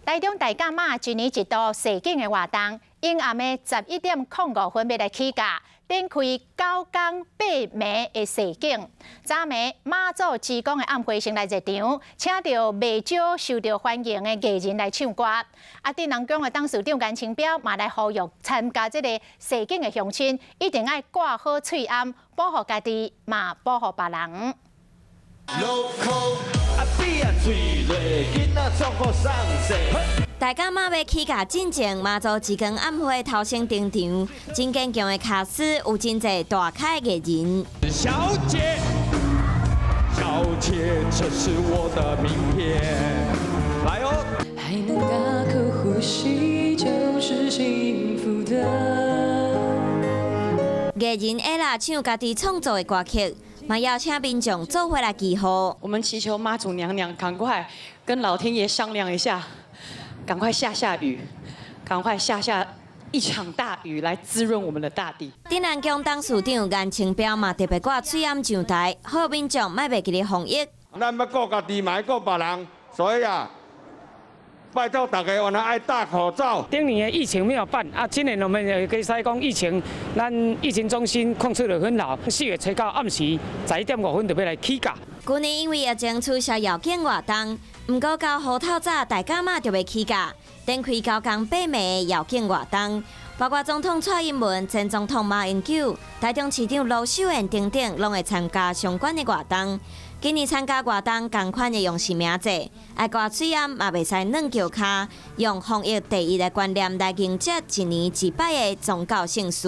台中大甲媽一年一度踅景的活動，湧暗的11點05分欲來起駕，展開9工8暝的踅景。昨暝媽祖之光的暗會先來熱場，請著袂少受著歡迎的藝人來唱歌。啊，鎮瀾宮的董事長顏清標嘛來呼籲參加這個踅景的鄉親，一定愛掛好喙罨，保護家己，嘛保護別人。啊，比啊喙落，囡仔創好送勢。大甲媽欲起駕進前，媽祖之光暗會頭先登場，真堅強的卡司，有真濟大咖藝人。小姐，小姐，這是我的名片，來哦。還能大口呼吸，就是幸福的。藝人 ella 唱家己創作的歌曲，嘛邀請民眾做伙來祈福。我們祈求媽祖娘娘趕快跟老天爺商量一下，趕快下下雨，趕快下下一場大雨來滋潤我們的大地。鎮瀾宮董事長顏清標嘛特別掛喙罨上台，呼籲民眾莫袂記咧防疫。咱欲顧家己，嘛愛顧別人，所以啊，拜託大家，原來愛戴口罩。頂年的疫情沒有辦啊，今年我們也可以使講疫情，咱疫情中心控制得很好。4月初九暗時11點05分就欲來起駕。舊年因為疫情取消遶境活動，毋過到予透早大甲媽就欲起駕，展開9工8暝的遶境活動，包括總統蔡英文、前總統馬英九、台中市長盧秀燕等等，攏會參加相關的活動。今年參加活動仝款會用實名制，愛掛喙罨嘛袂使軟轎跤，用防疫第一的觀念來迎接一年一擺的宗教盛事。